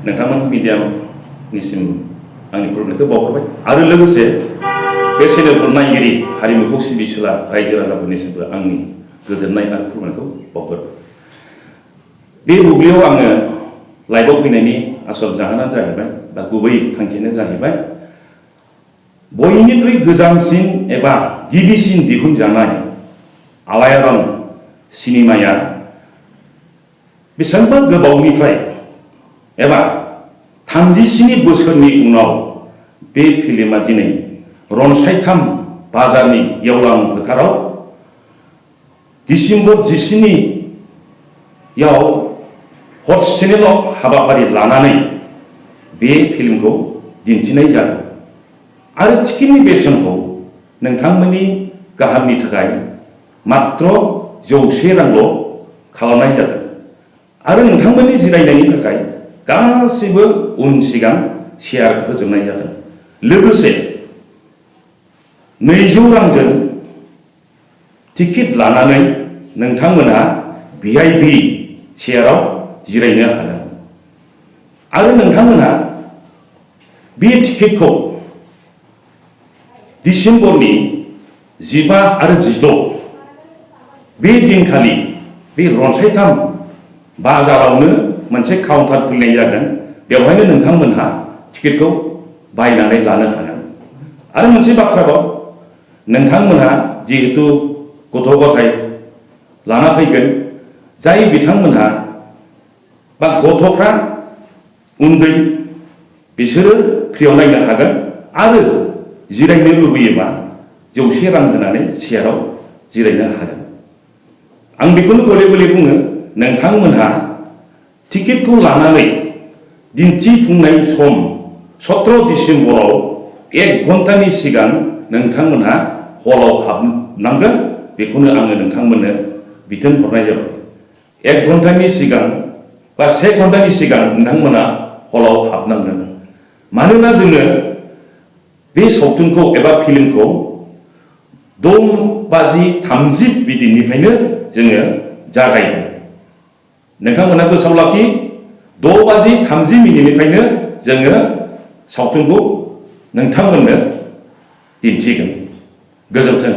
नोंथांमोन मिडियानिसिम आंनि खुलुमनायखौ बावहरबाय आरो लोगोसे बे चेनेलखौ नायगिरि हारिमुखौ सिबिसुला रायजो राजाफोरनिसिमबो आंनि गोजोननाय आरो खुलुमनायखौ बावहरबाय। बे बुब्लियाव आङो लाइभआव फैनायनि आसल जाहोनानो जाहैबाय बा गुबै थांखियानो जाहैबाय बयनिख्रुइ गोजामसिन एबा गिबिसिन दिहुनजानाय आलायारन सिनेमाया बेसेबांबा गोबावनिफ्राय एबा 37 बोसोरनि उनाव बे फिल्मा दिनै रनसायथाम बाजारनि गेवलां फोथाराव डिसेम्बर 17 आव हरसेनिल' हाबाफारि लानानै बे फिल्मखौ दिन्थिनाय जादों आरो टिकेटनि बेसेनखौ नोंथांमोननि गाहामनि थाखाय मात्र 100 रांल' खालामनाय जादों आरो नोंथांमोननि जिरायनायनि थाखाय गासैबो उन सिगां चेयार होजोबनाय जादों। लोगोसे 200 रांजों टिकेट लानानै नोंथांमोनहा VIP चेयाराव जिरायनो हागोन आरो नोंथांमोनहा बे टिकेटखौ डिसेम्बरनि 15 आरो 16 बे दिनखालि बे रनसायथाम बाजारावनो मोनसे काउन्टार खुलिनाय जागोन। बेवहायनो नोंथांमोनहा टिकेटखौ बायनानै लानो हागोन आरो मोनसे बाथ्राबाव नोंथांमोनहा जिहेतु गथ' गथाय लाना फैगोन जाय बिथांमोनहा बा गथ'फ्रा उन्दै बिसोरो फ्रियाव नायनो हागोन आरो जिरायनो लुबैयोबा 100 रां होनानै चेयाराव जिरायनो हागोन। आं बेखौनो गले गले बुङो नोंथांमोनहा टिकेटखौ लानानै दिन्थिफुंनाय सम 17 डिसेम्बराव 1 घन्टानि सिगां नोंथांमोनहा हलाव हाबनांगोन। बेखौनो आङो नोंथांमोननो बिथोन हरनाय जाबाय। 1 घन्टानि सिगां बा 1 घन्टानि सिगां नोंथांमोना हलाव हाबनांगोन। मानोना जोङो बे सावथुनखौ एबा फिल्मखौ 6:30 बिदिनिफ्रायनो जोङो जागायगोन। नोंथांमोना गोसोआव लाखि 6:30 जोङो सावथुनखौ नोंथांमोननो दिन्थिगोन। गोजोन्थों।